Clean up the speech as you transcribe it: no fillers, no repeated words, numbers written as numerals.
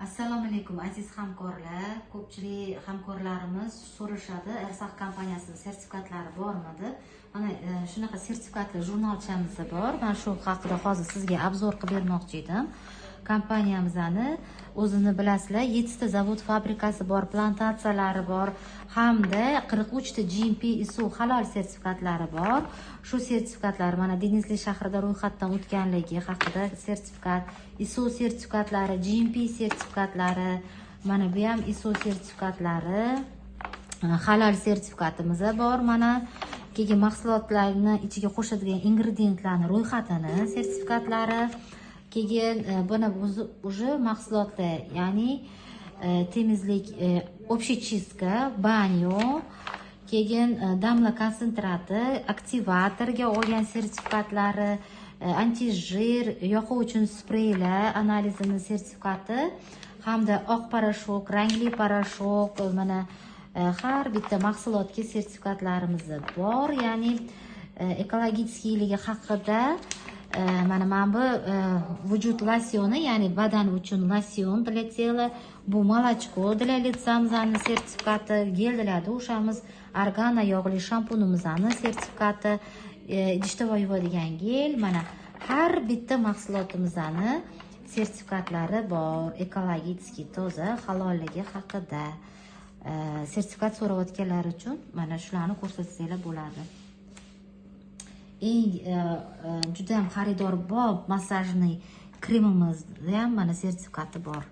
Assalomu alaykum, aziz hamkorlar. Ko'pchilik hamkorlarimiz so'rashadi, Ersax kompaniyasini sertifikatlari bormi deb. Mana shunaqa sertifikatli jurnalchamiz bor. Man shu haqida hozir sizga обзор qilib bermoqchi edim. Kompaniyamizni o'zini bilasizlar, 7 ta zavod fabrikasi bor, plantatsiyalari bor hamda 43 ta GMP, ISO, halol sertifikatlari bor. Shu sertifikatlar mana Denizli shahrida ro'yxatdan o'tganligi haqida sertifikat, ISO sertifikatlari, GMP sertifikatlari, mana bu ham ISO sertifikatlari, halol sertifikatimiz bor mana. Keyin mahsulotlarni ichiga qo'shadigan ingrediyentlarni ro'yxatini sertifikatlari, keyin buni уже mahsulotlar, ya'ni temizlik, общий чистка, баню, keyin damla konsentrati, aktivatorga olgan sertifikatlari, антижир, yoqa uchun spreylar analizini sertifikati hamda oq порошок, rangli порошок, mana har bitta mahsulotga sertifikatlarimiz bor, ya'ni экологический ligi haqida. Mana bu vujud losyoni, ya'ni badan uchun losyon для тела, bu молочко для лица mizni sertifikati, гель для душа miz, argana yog'li shampunimizni sertifikati, idish tovoq yuvadigan gel, mana har bitta mahsulotimizni sertifikatlari bor, ekologический toza, halolligi haqida. Sertifikat so'rayotganlar uchun mana shularni ko'rsatsanglar bo'ladi. Eng judayam xaridorbop массажный kremimizni ham mana sertifikati bor.